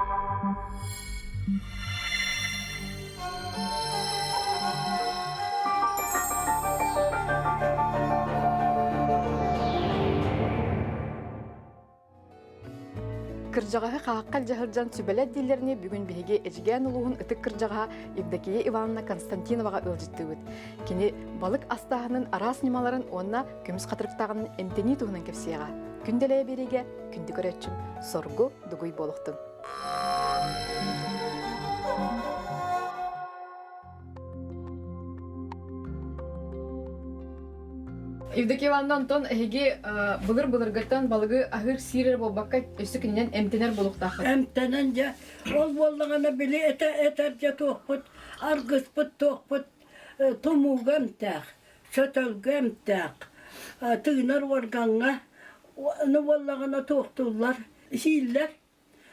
Кырдьаҕаһы хаахха илдьэ сылдьан сүбэлэт дииллэринии бүгүн биһиги Эдьигээн улууһун ытык кырдьаҕаһа Евдокия Ивановна Константиноваҕа ыалдьыттыыбыт. Кини балык астааһынын араас ньымаларын уонна көмүс хатырыктааҕын эмтэнии туһунан кэпсиэҕэ. Күндэлэйэ биэриигэ күндү көрөөччүм соргу дугуй буолуохтун. Евдокия Ивановна, онтон эһиги былыр-былыргыттан балыгы аһыыр сиир эрэ буолбакка, өссө кининэн эмтэнэр буолуохтааххыт. Эмтэнэн дьэ, ол буоллаҕына били этэ этэр дьэ туохпут, аргыспыт туохпут тумууга эмтээх, сөтөлгө эмтээх, тыынар уоргаҥҥа, ону буоллаҕына туохтууллар, сииллэр.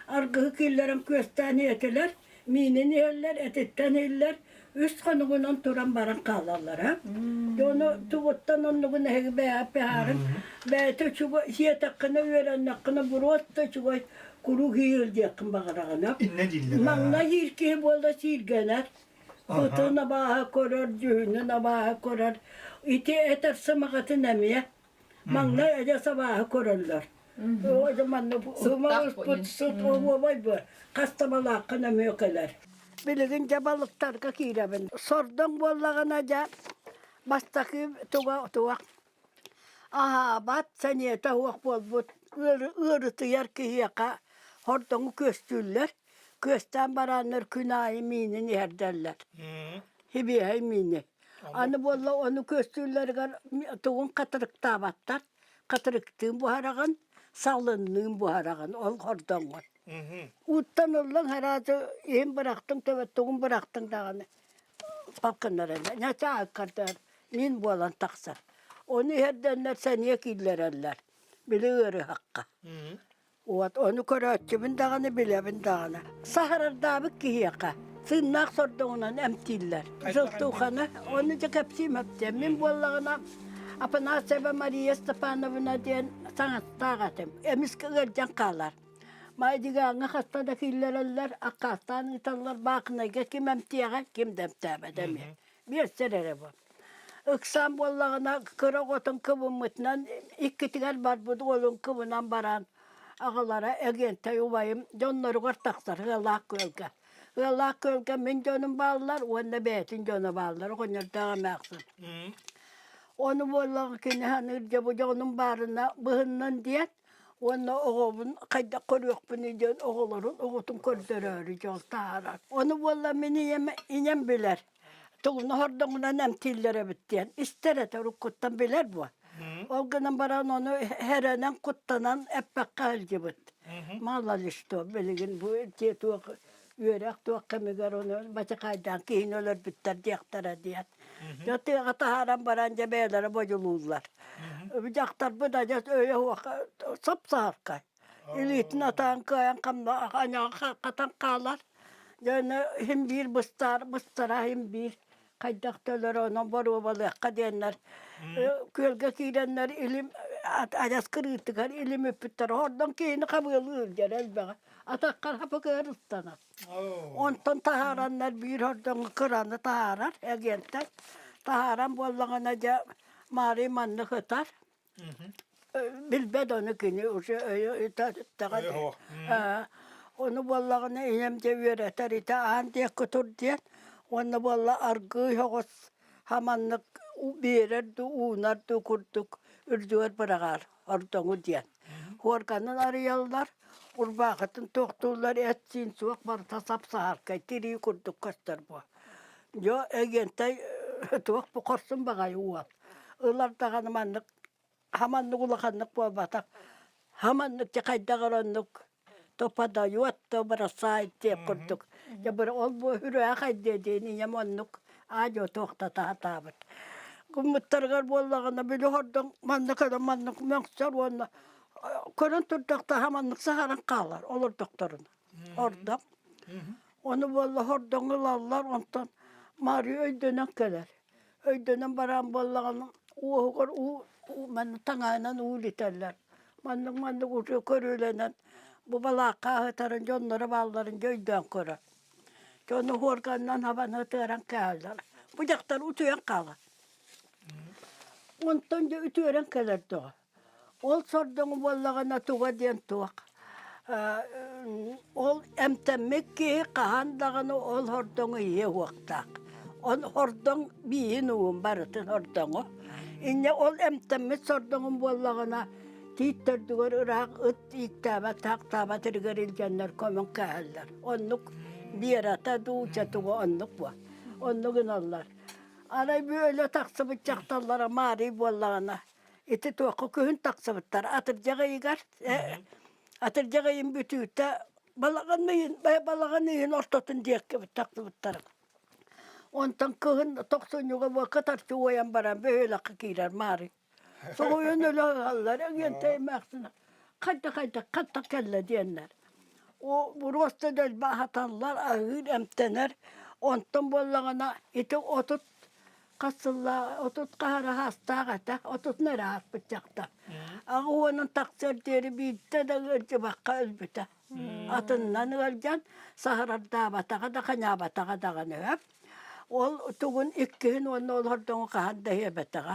Аргыһы киллэрэн күөстээн иэтилэр, миинин иһэллэр, этиттэн иһиллэр, үс хонугунан туран баран хаалаллара. Дьону тугуттан оннугун эһиги бэйэҕит быһаарыҥ. Бэйэтэ үчүгэй сиэтэххинэ, үөрэннэххинэ буруот да үчүгэй куруук иһиир диэххин баҕараҕына. Иннэ дииллэр. Маҥнай иир киһи буолла сииргэнэр. Ытын абааһы көрөр, дьүһүнүн абааһы көрөр. Ити этэр сымаҕатын эмиэ. Маҥнай адьас абааһы көрөллөр. Оо, манна сымаҕыспыт сыт оһуобай бу. Хас табалааххын эмиэ кэлэр. Билигин дьэ балыктарга киирэбин. Сордоҥ буоллаҕына дьэ бастакы туга туох аһаабат, сэниэтэ суох буолбут ыарытыйар киһиэхэ хордоҥу күөстүүллэр. Күөстээн барааннар күн аайы миинин иһэрдэллэр. Сибиэһэй миини. Аны буолла ону күөстүүллэригэр тугун хатырыктаабаттар, хатырыктыын буһараҕын, салынныын буһараҕын ол хордоҥҥун. Ууттан ыллыҥ арааты иһин бырахтыҥ тугун бырахтыҥ даҕаны палкыннараллар. Ньачааккардар мин буолан тахсар. Ону иһэрдэннэр сэниэ киллэрэллэр били ыарыһахха. Уот ону көрөөччүбүн даҕаны билэбин даҕаны. Саһарардаабыт киһиэхэ сыыннаах сордоҥунан эмтииллэр. Желтуханы ону дьэ кэпсиим эптиэм. Мин буоллаҕына Афанасьева Мария Степановна диэн саҥастаах этим. Эмискэ ыалдьан хаалар. Маайдыгааҥҥа хаста да киллэрэллэр, аккаастаан ыыталлар Баахынайга ким эмтиэҕэ, ким да эмтээбэт эмиэ. Биэссэр эрэ бу. Ыксаан буоллаҕына кыра оҕотун кыбыммытынан иккитигэр барбыт уолун кыбынан баран аҕалара Эгиэнтэй убайым дьонноругар тахсар Ыалаах Күөлгэ. Ыалаах Күөлгэ мин дьонум бааллар уонна бэйэтин дьоно бааллар оҕонньордоох эмээхсин. Ону буоллаҕа кини саныыр дьэ бу дьонум баарына быһыннын диэн уонна оҕобун хайдах көрүөхпүнүй диэн оҕолорун оҕотун көрдөрөөрү дьол таһаарар. Ону буолла мин ийэм ийэм билэр. Тугун оһордоҥунан эмтииллэр эбит диэн истэр этэ уруккуттан билэр буо. Ол гынан баран ону хэрэнэн куттанан эппэххэ сылдьыбыт. Мало ли что билигин бу дьиэ туох үөрэх туох кэмигэр ону бачакайдаан киһини өлөрбүттэр диэхтэрэ диэн. Дьэ тыаҕа таһааран баран дьэ бэйэлэрэ бодьулууллар. Дьахтарбыт адьас өйө суох сап-саһархай. Илиитин атаан кыайан айаҕа хатан хаалар. Дьэ аны иһин биир быстаар быстара иһин биир хайдах да өлөр онон боруобалыахха диэннэр күөлгэ киирэннэр илим адьас кырыытыгар илим үппүттэр ордон киһини хабыалыыр дьэр элбэҕи атаххар хапыкыар ыстанар онтон таһаараннар биир ордоҥҥо кыраны таһаарар эгиэнтэн таһааран буоллаҕына дьэ Маарый маннык ытар Билбэт ону кини уже өйө үтэҕэ ону буоллаҕына ийэм дьэ үөрэтэр ити аан диэки тур диэн уонна буолла аргыый оҕус хаманнык биэрэр дуу уунар дуу курдук үрдүгэр быраҕаар ордоҥу диэн уорганын арыйаллар урбаахытын туохтууллар эт-сиин суох барыта сап-саһаркай тирии курдук көстөр буо дьо эгиэнтэй туох бу хорсун баҕайы уол Ылар даҕаны маннык хаманнык улаханнык буолбатах. Хаманнык дьэ хайдах эрэ оннук то подает, то бросает диэх курдук. Дьэ бу ол бу үрүөх айдыа диэн ийэм оннук аа-дьуо туохтата сатаабыт. Гыммыттарыгар буоллаҕына били хордоҥ манна көрөн маннык мөҥсөр уонна көрөн турдахтаха маннык саһаран хаалар олордохторуна. Ордоҥ. Ону буолла хордоҥ ылаллар онтон Мария өйдөнөн кэлэр. Өйдөнөн баран буоллаҕына уоһугар уу манна таҥаһынан уу илитэллэр. Маннык-маннык уже көрүүлэнэн. Бу балаакка аһытарын дьонноро баалларын дьэ өйдөөн көрөр. Дьону уорганынан хабан ытыаран кээһэллэр. Бу дьахтар утуйан хаалар. Онтон дьэ үтүөрэн кэлэр дуо? Ол сордоҥу буоллаҕына туга диэн туох ол эмтэммит киһи хаһан даҕаны ол хордоҥу иһиэ уохтаах. Он хордоҥ бииһин уун барытын хордоҥу. Инньэ ол эмтэммит сордоҥун буоллаҕына тиит төрдүгэр ыраах ыт ииктээбэт, таахтаабат иригэр илдьэннэр көмөн кээһэллэр. Оннук Биэрата дуу, чэ тугу оннук буо. Оннук гыналлар. Арай бу өлө тахсыбыт дьахталлара Маарый буоллаҕына ити туохха күһүн тахсыбыттар атырдьах ыйыгар атырдьах ыйын бүтүүтэ балаҕан ыйын балаҕан ыйын ортотун диэки тахсыбыттар онтон кыһын тохсунньуга буокка тарчы уойан баран бөһүөлэккэ киирэр Маары соҕуйан өлө ыһаллар эгиэнтэй эмээхсин хайда хайда хатта кэллэ диэннэр о буруоста дэлби аһаталлар аһыыр эмтэнэр онтон буоллаҕына ити 30 хас сыллаах 30 хаһар аһаастаах этэ отутун эрэ ааспыт дьахтар аҕа уонун тахсыар диэри биирдэ да ыалдьыбакка өлбүтэ атынынан ыалдьан саһарардаабатаҕа да ханьаабатаҕа даҕаны өп ол тугун иккиһин уонна ол хордоҥу хаһан да иһэбэтэҕэ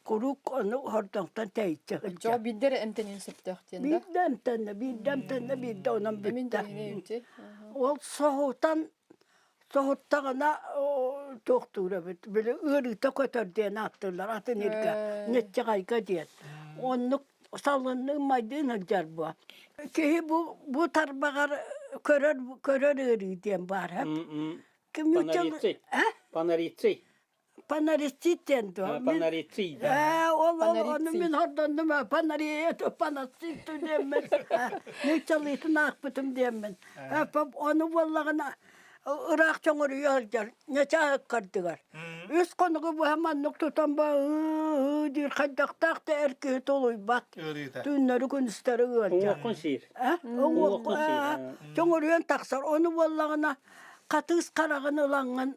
куруук ону хордоҥтон тэйиччи Оччоҕо сылдьар биирдэ эрэ эмтэниэн сөптөөх диэн да? биирдэ эмтэннэ биирдэ эмтэннэ биирдэ онон Эмин бүттэ дэһинэ ол соһутан Соһуттаҕына туохтуур эбит, били ыарыыта көтөр диэн ааттыыллар атын иргэ, ньыччаҕайга диэн. Оннук салгынныын майдыын сылдьар буо. Киһи бу бу тарбаҕар көрөр көрөр ыарыы диэн баар эбит. Ким Панарицый. Э? Панарицый. Панарицит диэн дуо? Панариций да. Ээ, ол ол ону Панариций. мин хордоннум ээ, панария панацит диэммин. Нууччалыытын аахпытым диэммин. Ону буоллаҕына ыраах чоҥоруйа сылдьар, ньачаа ыккардыгар. Үс хонугу быһа маннык тутан ба ыы диир хайдахтаах да эр киһи тулуйбат. Түүннэри күнүстэри ыалдьар. Уҥуоххун сиир. Э? Уҥуоххун сиир. Чоҥоруйан тахсар. Ону буоллаҕына хатыыс хараҕын ылаҥҥын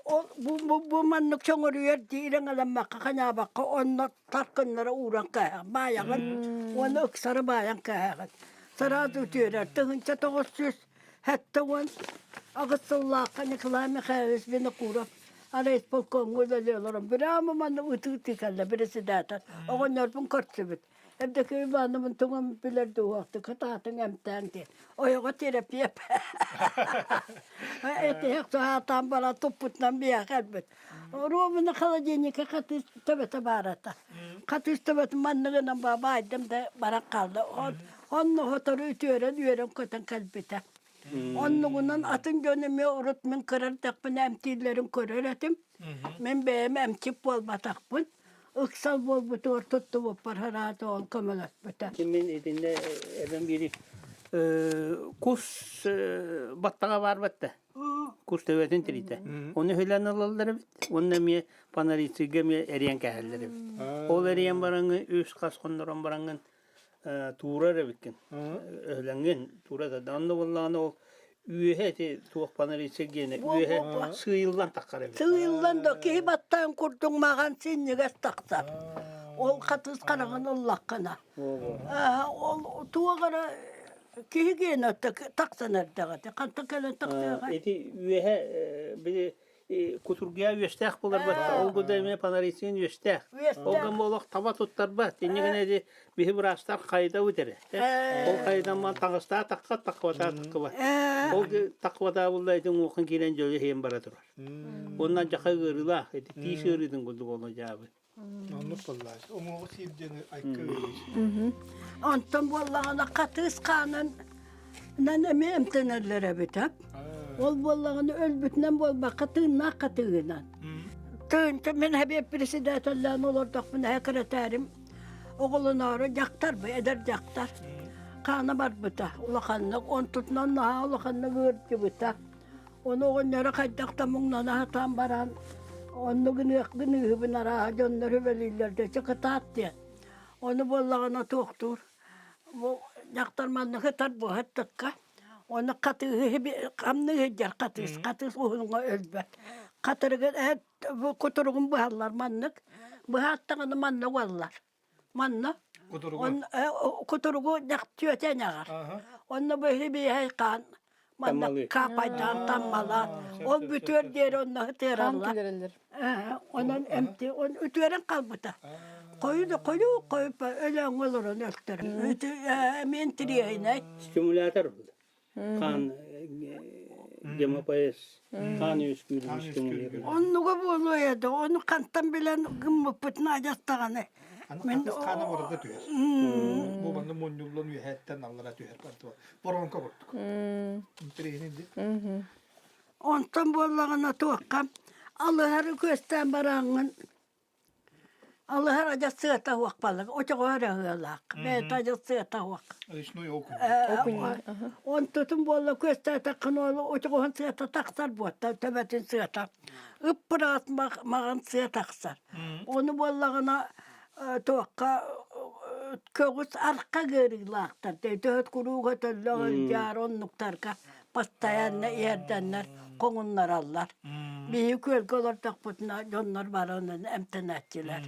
Ол бу, бу, бу маннык чоҥоруйар дии ирэҥэлэммэккэ ханьаабакка онно таркыннара ууран кээһэҕин, баайаҕын уонна ыксары баайан кээһэҕин. Сараат үтүөрэр 1978 сыллаахха Николай Михайлович Винокуров райисполкомҥа үлэлии олорон прямо манна ытыы-ытыы кэллэ председатель. Оҕонньорбун көрсүбүт. Евдокия Ивановна тугун билэр дуоһуохтук кытаатыҥ эмтээн диэн. Ойоҕо терапевт. Этиһэх саатаан баран туппутунан биһиэхэ кэлбит. Ровно холодильникка хатыыс төбөтө баарата. Хатыыс төбөтүн манныгынан баайдым да баран хаалла. Онно сотору үтүөрэн үөрэн көтөн кэлбитэ. Оннугунан атын дьон эмиэ урут мин кыра эрдэхпинэ эмтииллэрин көрөр этим. Мин бэйэм эмчит буолбатахпын. Ыксал буолбутугар туттубуппар хараата ол көмөлөспүтэ. Мин итиннэ эбэм биири кус баттаҕа баар батта. Кус төбөтүн тириитэ. Оны хүлэн ылаллар эбит. Уонна эмиэ панарицыга эмиэ эриэн кээһэллэр эбит. Ол эриэн бараҥы үс хас хоннорон бараҥҥын туурар эбиккин. Өһүлэҥҥин туура да. Онно буоллаҕына ол үөһэ ити туох панарицый гиэнэ үөһэ сыыйыллан таххар эбит. Сыыйыллан да киһи баттаан курдук маҕан синньигэс тахсар. Ол хатыс хараҕын ыллаххына. Ол туох эрэ киһи гиэнэ тахсан эрдэҕэ хантан кэлэн тахсыаҕай? Ити үөһэ били кутургуйа үөстээх буолар батта ол гуда эмиэ панарицин үөстээх ол гын олох таба туттарбат инньэ гына ити биһи быраастар хайдабыт эрэ ол хайдан таҥастаа тахха таххыбатаа таххыбат ол таххыбатаа булла ити уҥуоххун киирэн дьөлө иһин бара турар уонна дьаха ыарыылаах ити тиис ыарыытын курдук ону дьаабы Оннук буоллаҕа. Уҥуоҕу сиир диэн айка ыарыы. Онтон буоллаҕына хатыыс хаанын нан эмиэ эмтэнэллэр эбит Ол буоллаҕына өлбүтүнэн буолбакка тыыннаах хатыыһынан. Тыынча мин хэбиэп председателлээн олордохпуна сэкирэтээрим оҕолоноору дьахтар бу эдэр дьахтар хаана барбыта улаханнык онтутунан наһаа улаханнык ыырдьыбыта. Ону оҕонньоро хайдах да муҥнана сатаан баран, оннук гыныах гыныыһыбын арааһа дьоннор үбэлииллэр да чыкытаат диэн. Ону буоллаҕына туохтуур бу дьахтар маннык ытар буоһаттыкка ону хатыыһы хамныы сылдьар хатыыс хатыыс уһунҥа өлбөт хатырыгын бу кутуругун быһаллар маннык быһааттаҕына манна уоллар манна. Кутуругу. Он кутуругу түөтэн аҕар. Онно быһы биһэй хаан манна каапайдаан таммалаан ол бүтүөр диэри онно ытыараллар. Онон эмти он үтүөрэн хаалбыта. Хойу да хойу хойуппа өлөөҥҥө олорон өлтөр. Эмиэ интириэһинэй. Стимулятор хаан гемопоэз хаан үөскүүрүн стимулирует. Оннуга буолуо еді. Ону хантан билэн гыммыппытын адьас даҕаны. Аны хатыс хаана барыта түһэр. Бу манна мунньуллан үөһэттэн аллара түһэр барыта. Воронка курдук. Интэриэһинэй дии. Онтон буоллаҕына туохха алыһары күөстээн барааҥҥын алыһар адьас сыата суох балык очоҕо эрэ ыалаах бэйэтэ адьас сыата суох Речной окунь. Онтутун буолла күөстээтэххинэ ол очоҕоһун сыата тахсар буотта төбөтүн сыата ыппыраас маҕан сыа тахсар ону буоллаҕына туохха көҕүс арка ыарыылаахтар төһөт куруук өтөллөх ылдьаар оннуктарга постоянно иһэрдэннэр хоҥуннараллар. Биһиги күөлгэ олордохпутуна дьоннор баран эмтэнээччилэр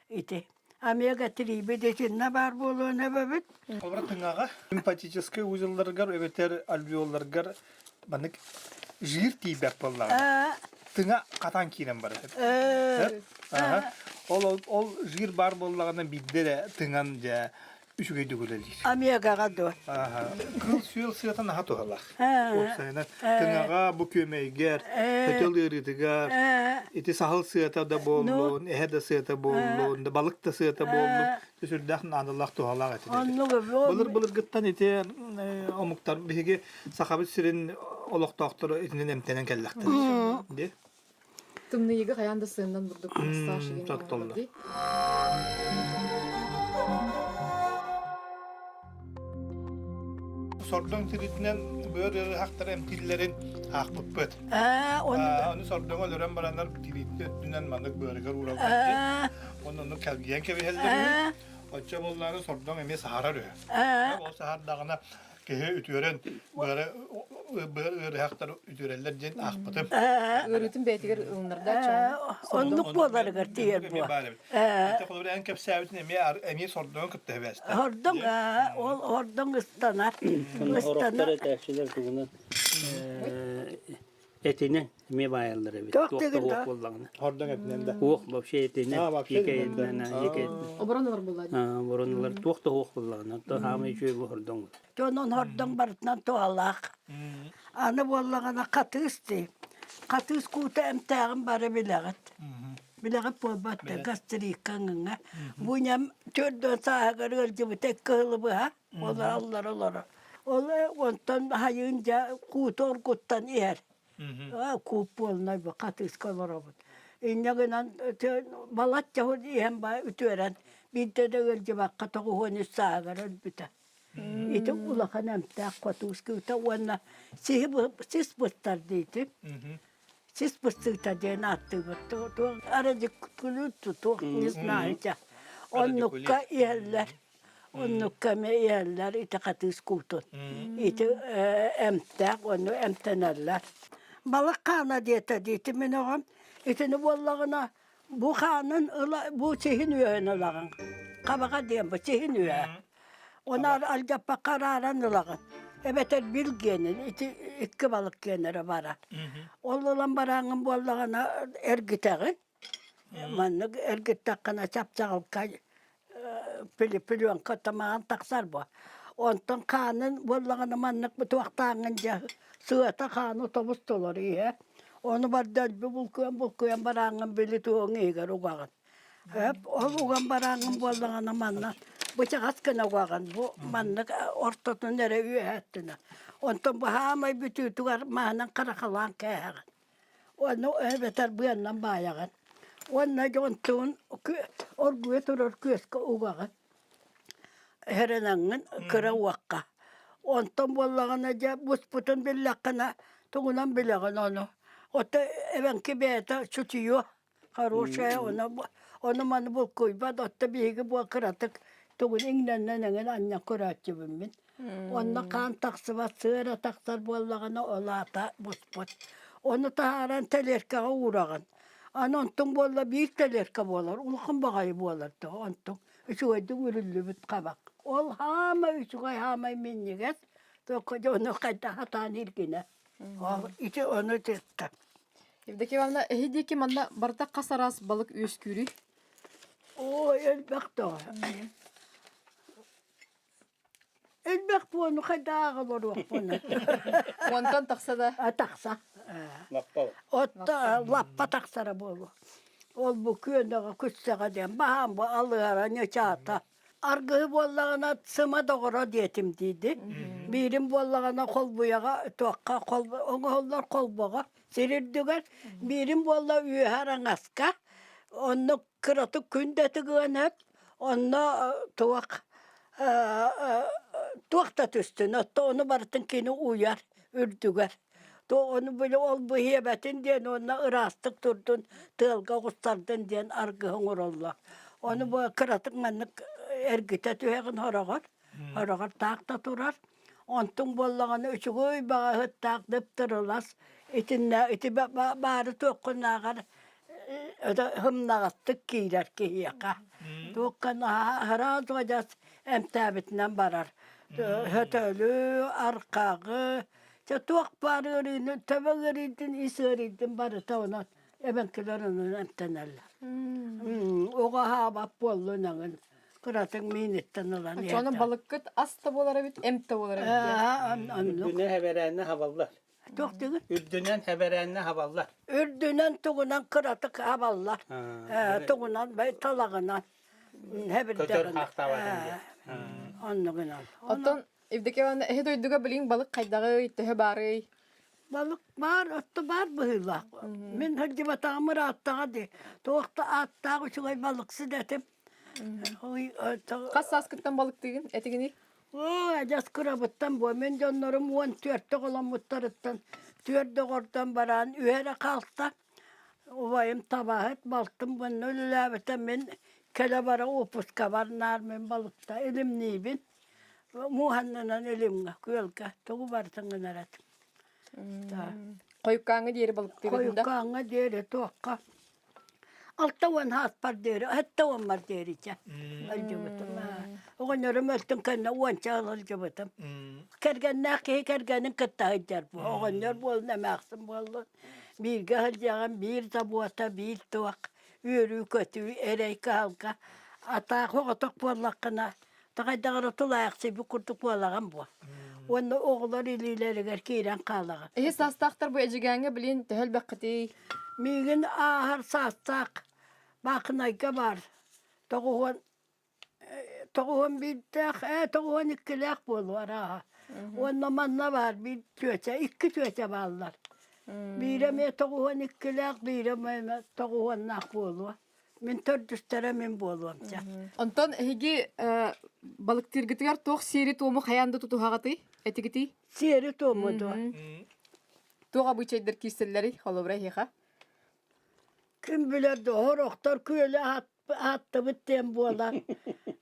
ити. Омега тириибит итиннэ баар буолуон эбэбит. Холобура тыҥаҕа лимфатическай узелларыгар эбэтэр альвеолларыгар маннык жир тиийбэт буоллаҕына тыҥа хатан киирэн барар. Ол ол жир баар буоллаҕына биирдэ эрэ тыҥан дьэ үчүгэйдик үлэлиир. Омегаҕа дуо? Кыл-сүөл сыата наһаа туһалаах. Уопсайынан тыҥаҕа бу күөмэйгэр, төтөл ыарыытыгар, ити саһыл сыата да буоллун, эһэ да сыата буоллун, да балык да сыата буоллун, сүрдээх наадалаах туһалаах этилэр. Былыр-былыргыттан ити омуктар биһиги Сахабыт сирин олохтоохторо итинэн эмтэнэн кэллэхтэрэ. Ди. Тымныйыга хайаан да сыаннан бурдук массаж игин Тоттоллор. Сордоҥ тиритинэн быар ыарыһахтары эмтииллэрин аахпыппыт. Ону сордоҥу өлөрөн бараннар тириитин өттүнэн маннык быарыгар уураллар. Онно ону кэлгийэн кэбиһэллэр. Оччо буоллаҕына сордоҥ эмиэ саһарар үһү. Ол саһардаҕына киһи үтүөрэн быары быар ыарыһахтар үтүөрэллэр диэн аахпытым. Ыарыытын бэйэтигэр ылынарда Оннук буоларыгар тиийэр буо. Ити холобур эн кэпсээбитин эмиэ эмиэ сордоҥ кытта эбээстэ. Хордоҥ ол хордоҥ ыстанар. Ыстанар этээччилэр тугунан Этинэн эмиэ баайаллар эбит. Туох Туох да дигин уох да? буоллаҕына. Хордоҥ этинэн да. Уох вообще этинэн. А, вообще Екі этинэн да. этинэн, екі этинэн. Обороналар буолла. А, Обороналар туох да уох буоллаҕына. То хаамай үчүгэй бу хордоҥ. Дьонун хордоҥ барытынан туһалаах. Аны буоллаҕына хатыыс дии. Хатыыс куута эмтээҕин бары билэҕит. Билэҕит буолбат да гастрикка ҥыҥа. Бу ньам төрдөн сааһыгар ыалдьыбыта икки сылы быһа. Олороллор олоро. Ол онтон хайыын дьэ кууту оргуттан иһэр. Кууп буолнай бу хатыыска олоробут. Инньэ гынан балачча иһэн ба үтүөрэн биирдэ да ыалдьыбакка 93 сааһыгар өлбүтэ. Ити улахан эмтээх хотуус кыыта уонна сиһи сис быстар диити. Сис быстыыта диэн ааттыыбыт. Радикулит туох не знаю. Оннукка иһэллэр. Оннукка эмиэ иһэллэр ити хатыыс куутун. Ити эмтээх ону эмтэнэллэр. Балык хаана диэтэ диэтим мин оҕом. Итини буоллаҕына бу хаанын ыла бу сиһин үөһүн ылаҕын. Хабаҕа диэн бу сиһин үөһэ. Оны алдьаппакка арааран ылаҕын. Эбэтэр бил гиэнин ити икки балык гиэнэрэ барар. Ол ылан барааҥҥын буоллаҕына эргитэҕин. Маннык эргиттэххинэ чап-чаҕылкай пелёнка тамаҕын тахсар буо. Онтон хаанын буоллаҕына маннык туохтааҥҥын дьэ сыата хааны тобус толору иһэ. Ону барда өлбү булкуйан булкуйан барааҥҥын били туоҥ иһигэр угаҕын. Эп ол уган барааҥҥын буоллаҕына манна бычаҕас гына угаҕын бу маннык ортотун эрэ үөһэттинэ. Онтон бу хаамай бүтүүтүгэр маһынан харахалаан кээһэҕин. Ону эбэтэр быаннан баайаҕын. Уонна дьонтуун оргуйа турар күөскэ угаҕын. Эрэнэҥҥин кыра уокка. Онтон буоллаҕына дьэ буспутун биллэххинэ тугунан билэҕин ону. Ото эбэҥки бэйэтэ чутуйуо хорошая ону ону маны булкуйбат отто биһиги буо кыратык тугун иҥнэннэн эҥин анньан көрөөччүбүн мин. Онно хаан тахсыбат, сыара тахсар буоллаҕына, ол аата буспут. Ону таһааран тэлиэркэҕэ уураҕын. Аны онтуҥ буолла биир тэлиэркэ буолар, улахан баҕайы буолар да онтуҥ. Үчүгэйдик үрүллүбүт хабах. Ол хаамай үчүгэй хаамай минньигэс, только дьону хайдах сатаан иргинэ. Ол ити ону тытта. Евдокия Ивановна, эһи диэки манна барыта хас араас балык үөскүүрүй? Ой, элбэх да. Элбэх буону хайдааҕы олоруохпун. Уонтан тахса да? Тахса. Лаппа. Отто лаппа тахсара буолуо. Ол бу күөнэҕэ күссэҕэ диэн баһаам бу алыара ньычаата. Аргыһы буоллаҕына сыма доҕоро диэтим дииди. Биирим буоллаҕына холбуйаҕа туохха оҥоһуллар холбоҕо сир үрдүгэр. Биирим буолла үөһэ араҥаска. Онно кыратык күн да тыгыан сөп. Онно туох туох да түстүн, оттон ону барытын кини уйар үрдүгэр. То ону били ол быһыабатын диэн уонна ыраастык турдун, тыалга оҕустардын диэн аргыһы оҥороллор. Ону бу кыратык маннык эргитэ түһэҕин хороҕор, хороҕор таах да турар. Онтуҥ буоллаҕына үчүгэй баҕаһыттаах дыптырылас итиннэ ити баары туоххунааҕар һымнаҕастык киирэр киһиэхэ. Туохха наһаа адьас эмтээбитинэн барар. Хөтөлү, аркаҕы, чэ туох баар ыарыыны, төбө ыарыытын, ис ыарыытын барыта онон эбэҥкилэр онон эмтэнэллэр. Оҕо аһаабат буоллун эҥин кыратык мииниттэн ылан Оччоҕуна балыккыт ас да буолар эбит, эмп да буолар эбит диэн. Оннук. Үрдүнэ хэбэрээннэ хабаллар. Туох диги? Үрдүнэн хэбэрээннэ хабаллар. Үрдүнэн тугунан кыратык хабаллар. Тугунан талаҕынан Көтөр хаахтаабатын диэн. Оннугунан. Оттон Евдокия Ивановна, эһи дойдуга билигин балык хайдаҕый, төһө баарый? Балык баар, отто баар быһыылаах. Мин сылдьыбатаҕым ырааттаҕа дии. Туох да ааттаах үчүгэй балыксыт этим. Хас сааскыттан балыктыыгын этигиний? Оо, адьас кырабыттан буо. Мин дьоннорум 14 оҕоломмуттарыттан түөрт доҕордон баран үһэ эрэ хаалта. Убайым табаһыт, балтым мунна үлэлээбитэ. Мин кэлэ-бара уоппускабар наар мин балыкта илимниибин. Мууһаннынан илимҥэ, күөлгэ тугу барытын гынар этим. Хойуккааҥҥа диэри балыктыыгын да? Хойуккааҥҥа диэри туохха 60 сааспар диэри, 70-мар диэри чэ ылдьыбытым. Оҕонньорум өлтүн кэннэ уонча сыл ылдьыбытым. Кэргэннээх киһи кэргэнин кытта сылдьар буо. Оҕонньор буоллун, эмээхсин буоллун. Бииргэ сылдьаҕын, биир забуота, биир туох, үөрүү-көтүү, эрэй-кыһалҕа. Атаах оҕотох буоллаххына, таҕайдаҕар тулаайахсыйбыт курдук буолаҕын буо. Уонна оҕолор илиилэригэр киирэн хаалаҕын. Эһи саастаахтар бу Эдьигээҥҥэ билин төһө элбэххитий? Миигин ааһар саастаах Баахынайга баар 91-дээх, 92-лээх буолуо арааһа. Уонна манна баар биир түөчэ, икки түөчэ бааллар. Биирэ эмиэ 92-лээх, биирэ эмиэ тоҕуһуоннаах буолуо. Мин төрдүстэрэ мин буолуом чэ. Онтон эһиги балыктыыргытыгар туох сиэри-туому хайаан да тутуһаҕытый? Этигитий? Сиэри-туому дуо? Туох абыычайдар киирсэллэрий, холобура эһиэхэ? Ким билэр доһор охтор күөлү ааттыбыт диэн буолар.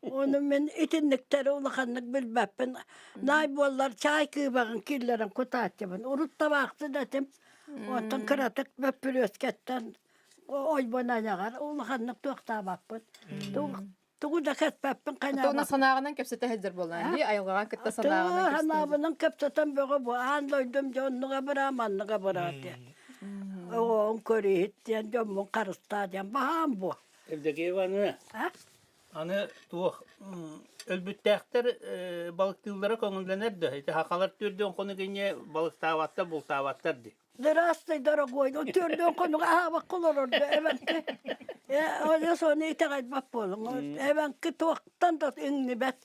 Ону мин итинниктэри улаханнык билбэппин. Наай буоллар чаай кыыбаҕын киллэрэн кутааччыбын. Урут табаахсыт этим. Онтон кыратык бөппүрүөскэттэн ойбон айаҕар улаханнык туохтаабаппын. Тугу да кэспэппин Оттон санааҕынан кэпсэтэ сылдьар буоллаҕын дии, айылҕаҕа кытта санааҕынан кэпсэтэ Санаабынан кэпсэтэн бөҕө бу аан дойдум дьоннуга быраа манныга быраа диэн. Оҕоҕун көрүһүт диэн дьоммун харыстаа диэн баһаам бу. Евдокия Ивановна, аны туох өлбүттээхтэр балыктыыллара көҥүллэнэр да ити хахалар түрдүөн хонук инньэ балыктаабаттар бултаабаттар дии. Здравствуй, дорогой. Ну, төрдүөн хонук аһаабакка олорорго эбэҥки. Э, соны итэҕэйбэт буолуҥ. Эбэҥки туохтан да иҥнибэт.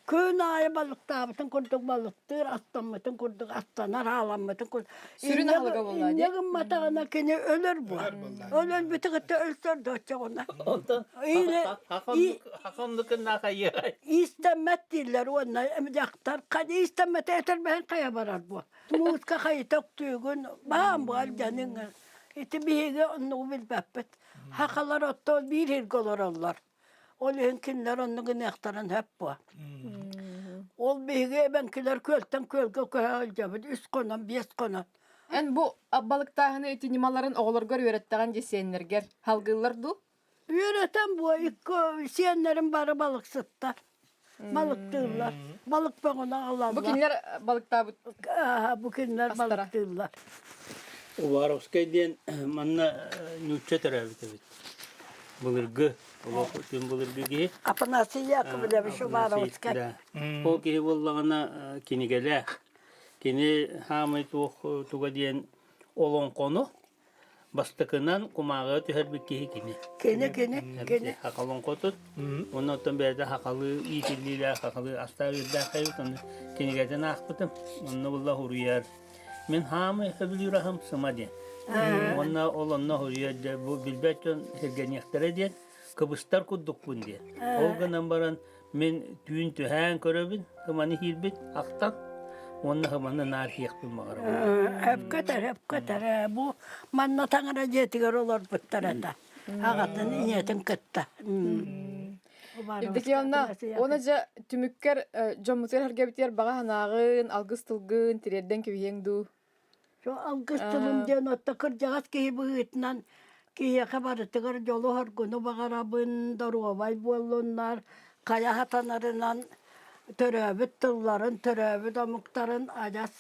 Күн аайы балыктаабытын курдук балыктыыр, астаммытын курдук астанар, хааламмытын курдук. Сүрүн аһылыга буолла Инньэ гымматаҕына кини өлөр буо. Ол өлбүтү кытта өлсөр да оччоҕуна. Онтон хахоннукуннаах айыай. Иистэммэт дииллэр уонна дьахтар иистэммэтэ этэрбэһин хайа барар буо. Мууска хайыта үктүүгүн, баан буол дьаныҥ. Ити биһиги оннугу билбэппит. Хахалар оттон биир сиргэ олороллор. Ол иһин кинилэр оннук гыныахтарын сөп буо. Ол биһиги эбэҥкилэр күөлтэн күөлгэ көһө сылдьабыт үс хонон, биэс хонон. Эн бу балыктааһыны ити ньымаларын оҕолоргор үөрэттэҕин дии сиэннэргэр. Халгыыллар дуу? Үөрэтэн буо икки сиэннэрим бары балыксыттар. Балыктыыллар. Балык бөҕөнү аҕалаллар. Бу кинилэр балыктаабыт Ааһа, бу кинилэр астара. балыктыыллар. Уваровскай диэн манна нуучча төрөөбүт эбит. Былыргы, олох түн былыргы киһи. Афанасий Яковлевич Уваровскай. Да. Ол киһи буоллаҕына кинигэлээх. Кини хаамай туох туга диэн олоҥхону Бастакынан кумааҕыга түһэрбит киһи кини. Кини, кини, кини. Саха олоҥхотун. Уонна оттон бэйэтэ сахалыы иитиллиилээх, сахалыы астаах үөрдээх эбит. Ону кинигэтин аахпытым. Онно булла суруйар. Мин хаамай сөбүлүүр аһым сыма диэн. Уонна ол онно суруйар дьэ бу билбэт дьон сиргэниэхтэрэ диэн кыбыстар курдукпун диэн. Ол гынан баран Мин түүн түһээн көрөбүн, ыманы киирбит ахтан уонна ыманы наар сиэхпин баҕарабын. Өпкөтөр, өпкөтөр. Бу манна таҥара дьиэтигэр олорбуттар этэ. Аҕатын, ийэтин кытта. Евдокия Ивановна, уонна дьэ түмүккэр дьоммутугар сэргэбитигэр баҕа санааҕын, алгыс тылгын тириэрдэн кэбиһиэҥ дуу? Чо алгыс тылым диэн отто кырдьаҕас киһи быһыытынан киһиэхэ барытыгар дьолу-соргуну баҕарабын, доруобай буоллуннар, хайа сатанарынан төрөөбүт тылларын, төрөөбүт омуктарын адьас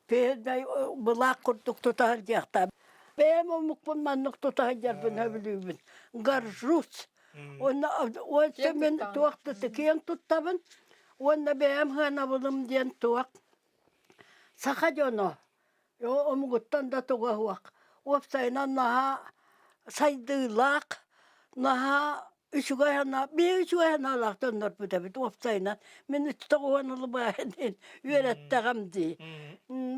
былаах курдук тута сылдьыахтаах. Бэйэм омукпун маннык тута сылдьарбын сөбүлүүбүн. Горжусь. Уонна уонна мин туох да киэҥ туттабын уонна бэйэм сыанабылым диэн туох Саха дьоно омугуттан да туга суох, уопсайынан наһаа сайдыылаах, наһаа үчүгэй санаа, биһиги үчүгэй санаалаах дьоннорбут эбит уопсайынан. Мин 39 ылыбаайын үөрэттэҕим дии.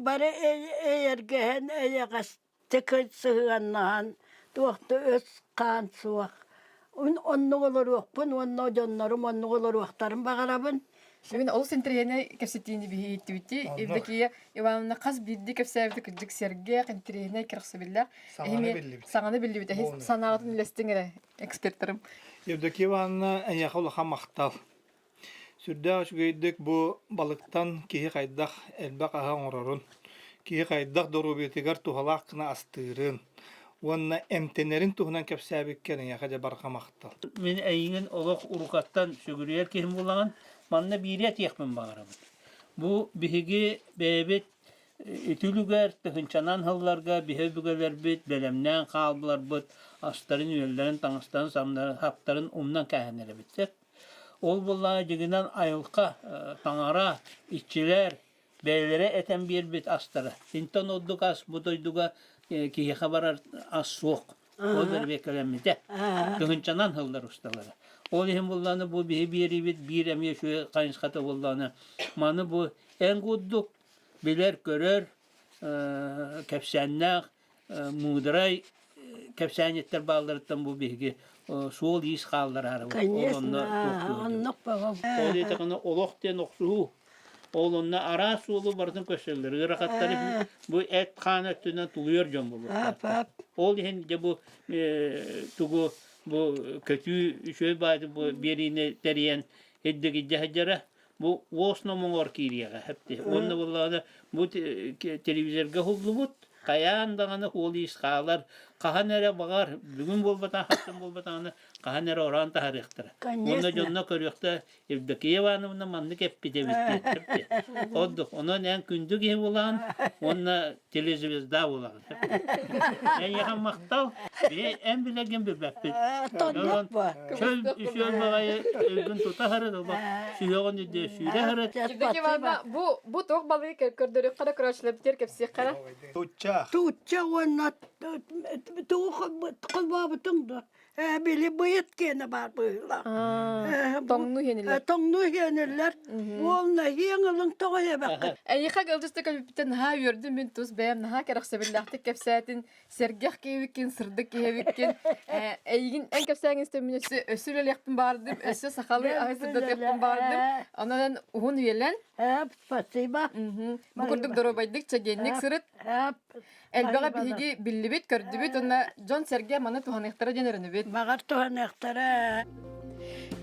Бары эйэргэһэн, эйэҕэс Тыкын сыһыаннаһан туох да өс-хаан суох. Оннук олоруохпун уонна дьоннорум оннук олоруохтарын баҕарабын. Мин олус интэриэһинэй кэпсэтиини биһиттибити. Евдокия Ивановна хас биирдии кэпсээбити кырдьык сэргэх, интэриэһинэй, кэрэхсэбиллээх. Саҥаны биллибит. Саҥаны биллибит. Эһи санааҕытын үллэстиҥ эрэ, экспертерым. Евдокия Ивановна, эйиэхэ улахан махтал. Сүрдээх үчүгэйдик бу балыктан киһи хайдах элбэх аһы оҥорорун, киһи хайдах доруобуйатыгар туһалаах гына астыырын уонна эмтэнэрин туһунан кэпсээбиккэр эйиэхэ дьэ барҕа махтал. Мин эйигин олох урукаттан сүгүрүйэр киһим буолаҕын, манна биири этиэхпин баҕарабын. Бу биһиги бэйэбит ити үлүгэр тыһыынчанан сылларга биһи өбүгэлэрбит бэлэмнээн хаалбыларбыт астарын-үөллэрин, таҥастарын, саптарын умнан кээһэн эрэбит сөп. Ол буоллаҕа дьиҥинэн айылҕа, таҥара, иччилэр бэйэлэрэ этэн биэрбит астара. Итинтэн ордук ас бу дойдуга киһиэхэ барар ас суох. Ол бэрэбиэркэлэммитэ. Тыһыынчанан сыллар усталара. Ол иһин буоллаҕына бу биһи биэриибит биир эмиэ үчүгэй хайысхата буоллаҕына маны бу эн курдук билэр-көрөр кэпсээннээх муударай кэпсээнньиттэр баалларыттан бу биһиги суол-иис хааллараары ол онно оннук Ол диэтэҕинэ олох диэн охсуһуу. Ол онно араас суолу барытын көрсөллөр. Ыарахаттары бу эт-хаан өттүнэн тулуйар дьон буолуохтаах. Ол иһин дьэ бу тугу бу көтүү үчүгэй баайы бу биэриини тэрийэн ирдик илдьэ сылдьара Бу уос номоҕор киириэҕэ хэпти. Уонна буоллаҕына бу телевизорга уһуллубут хайаан даҕаны суол-иис хаалар. Хаһан эрэ баҕар бүгүн буолбатах, хастан буолбатаҕына хаһан эрэ ороон таһаарыахтара. Уонна дьонно көрүөхтэ Евдокия Ивановна маннык эппит эбит диэн. Ордук. Онон эн күндү киһи буолаҕын уонна телезвезда буолаҕын. Эйиэхэ махтал. Биһи эн билэргин билбэппит. Тоннук бу. Чөл үсүөл баҕайы өйгүн тута сырыт, сүһүөҕүн үрдүө сүүрэ сырыт. Евдокия Ивановна, бу бу туох балыгы көрдөрүөххэ да көрөөччүлэрбитигэр кэпсиэххэ эрэ. Туучча. Туучча уонна тугу холбообутуҥ дуо? Били быйыт киэнэ баар быһыылаах. Тоҥнуу иһэниллэр. Тоҥнуу иһэниллэр. Уолна иһиэҥ ылыҥ тоҕо иһэбэххит. Эйиэхэ ыалдьытта кэлбиппиттэн наһаа үөрдүм мин тус бэйэм наһаа кэрэхсэбиллээхтик кэпсээтин сэргэх киһибиккин, сырдык киһибиккин. Эйигин эн кэпсээҥ истэммин өссө өссө үлэлиэхпин баҕардым, өссө сахалыы аһы сырдатыахпын баҕардым. Онон эн уһун үйэлэн. Спасибо. Бу курдук доруобайдык, чэгиэнник сырыт. Элбэҕи биһиги биллибит, көрдүбүт уонна дьон-сэргэ маны туһаныахтара диэн эрэнэбит. Баҕар туһаныахтара.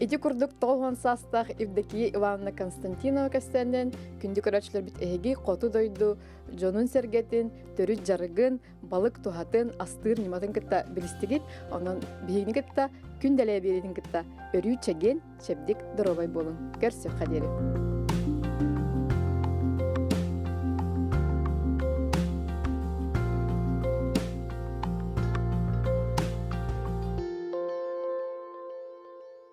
Ити курдук 90 саастаах Евдокия Ивановна Константинова кэпсээнинэн күндү көрөөччүлэрбит эһиги хоту дойду дьонун-сэргэтин, төрүт дьарыгын, балык туһатын, астыыр ньыматын кытта билистигит. Онон биһигини кытта күн дэлэйэ биэриитин кытта өрүү чэгиэн, чэбдик, доруобай буолуҥ. Көрсүөххэ диэри.